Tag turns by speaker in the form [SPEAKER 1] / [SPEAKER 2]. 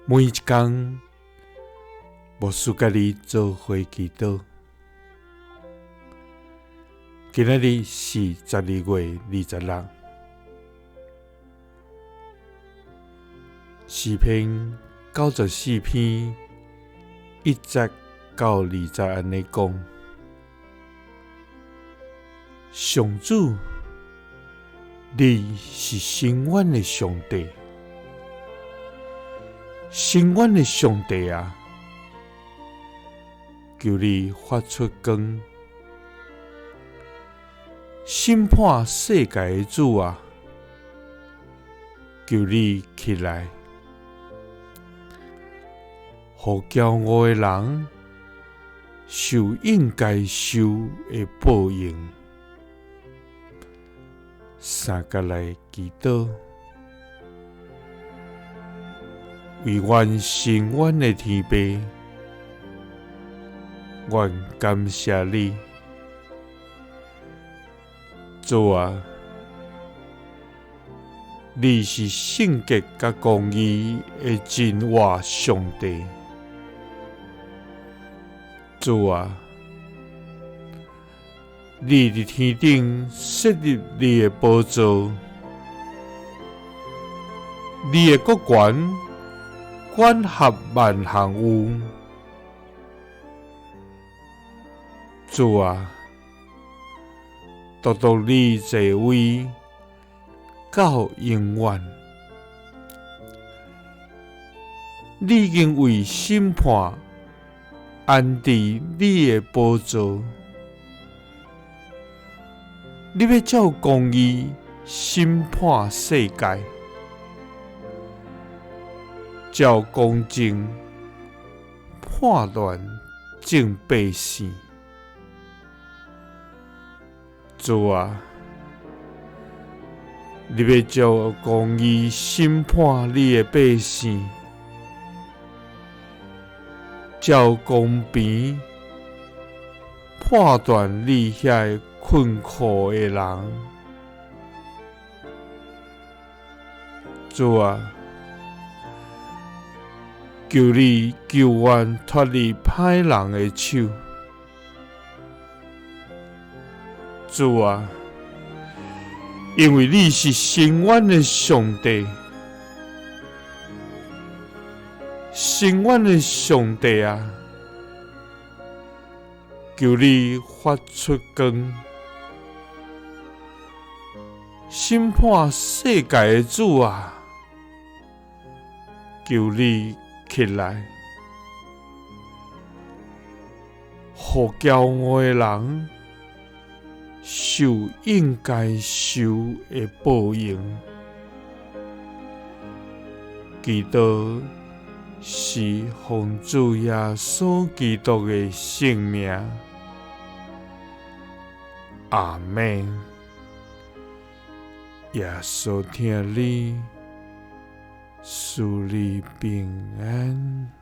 [SPEAKER 1] 每一工，牧师佮你做伙祈祷。今仔日是12月26，诗篇94篇1节到2节按呢讲：上主，你是深远的上帝，深远的上帝啊！求你发出光，审判世界的主啊！求你起来，予骄傲的人受应该受的报应。三角来祈祷，为阮深远的天父，阮感谢你，主啊，你是圣洁佮公义的真活上帝，主啊，你伫天顶设立你的宝座，你的国权管辖万项有。主啊，独独你坐位到永远，你已经为审判安置你的宝座。你欲照公义审判世界，照公正判断众百姓。主啊，你欲照公义审判你的百姓，照公平判断你遐个困苦的人。主啊，求你救阮脱离歹人的手。主啊，因为你是深远的上帝，深远的上帝啊，求你发出光，审判世界的主啊，求你起来，予骄傲的人受应该受的报应。祈祷是奉主耶稣基督的圣名。阿们。耶稣疼你，赐你平安。